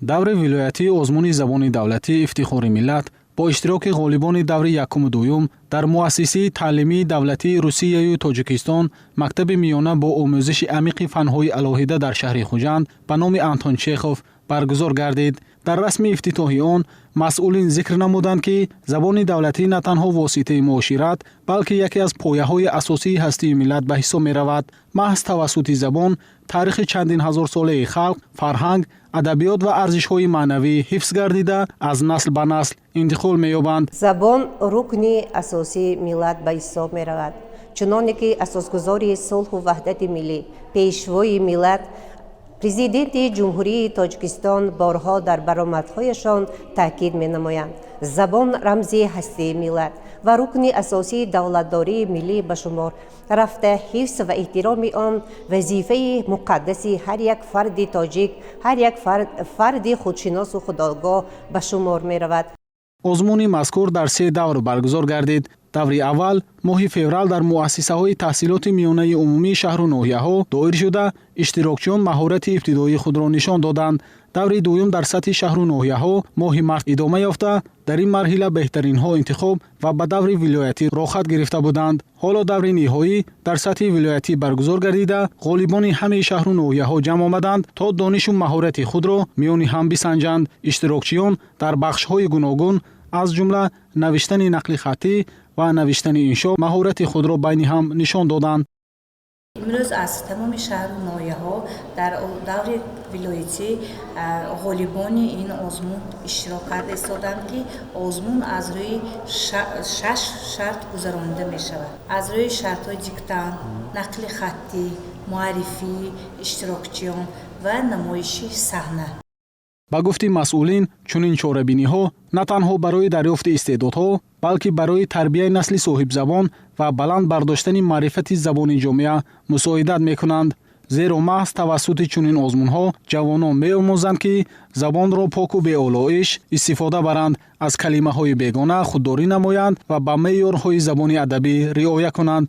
Даври вилоятии озмуни забони давлатӣ «Ифтихори миллат» бо иштироки ғолибони даври якуму дуюм дар Муассисаи таълимии давлатии Русияю Тоҷикистон, мактаби миёна бо омӯзиши амиқи фанҳои алоҳида дар шаҳри Хуҷанд ба номи Антон Чехов баргузор гардид. Дар расми ифтитоҳи он масъулин зикр намуданд, ки забони давлатӣ на танҳо воситаи муошират, балки яке аз пояҳои асосии ҳастии миллат ба ҳисоб меравад. Маҳз тавассути забон таърихи чандин ҳазорсолаи халқ, фарҳанг, адабиёт ва арзишҳои маънавӣ ҳифз гардида, аз насл ба насл интиқол меёбанд. Забон рукни асосии миллат ба ҳисоб меравад. Чуноне ки асосгузори сулҳу ваҳдати миллӣ, Пешвои миллат, Президенти Ҷумҳурии Тоҷикистон борҳо дар баромадҳояшон таъкид менамоянд, забон рамзи ҳастии миллат ва рукни асосии давлатдории миллӣ ба шумор рафта, ҳифз ва эҳтироми он вазифаи муқаддаси ҳар як фарди тоҷик, ҳар як фарди худшиносу худогоҳ ба шумор меравад. Озмуни мазкур дар се давр баргузор гардид. Даври аввал моҳи феврал дар муассисаҳои таҳсилоти миёнаи умумии шаҳру ноҳияҳо доир шуда, иштирокчиён маҳорати ибтидоии худро нишон доданд. Даври дуюм дар сатҳи шаҳру ноҳияҳо моҳи март идома ёфта, дар ин марҳила беҳтаринҳо интихоб ва ба даври вилоятӣ роҳхат гирифта буданд. Ҳоло даври ниҳоӣ дар сатҳи вилоятӣ баргузор гардида, ғолибони ҳамаи шаҳру ноҳияҳо ҷамъ омаданд, то донишу маҳорати худро миёни ҳам бисанҷанд. Иштирокчиён дар бахшҳои гуногун, аз ҷумла навиштани нақли хаттӣ ва навиштани иншо, маҳорати худро байни ҳам нишон доданд. Имрӯз аз тамоми шаҳру ноҳияҳо дар даври вилоятӣ ғолибони ин озмун иштирок карда истоданд, ки озмун аз рӯи шаш шарт гузаронида мешавад: аз рӯи шартҳои диктант, нақли хаттӣ, муаррифии иштирокчиён ва намоиши саҳна. Ба гуфти масъулин, чунин чорабиниҳо на танҳо барои дарёфти истеъдодҳо, балки барои тарбияи насли соҳибзабон ва баланд бардоштани маърифати забони ҷомеа мусоидат мекунанд, зеро маҳз тавассути чунин озмунҳо ҷавонон меомӯзанд, ки забонро поку беолоиш истифода баранд, аз калимаҳои бегона худдорӣ намоянд ва ба меъёрҳои забони адабӣ риоя кунанд.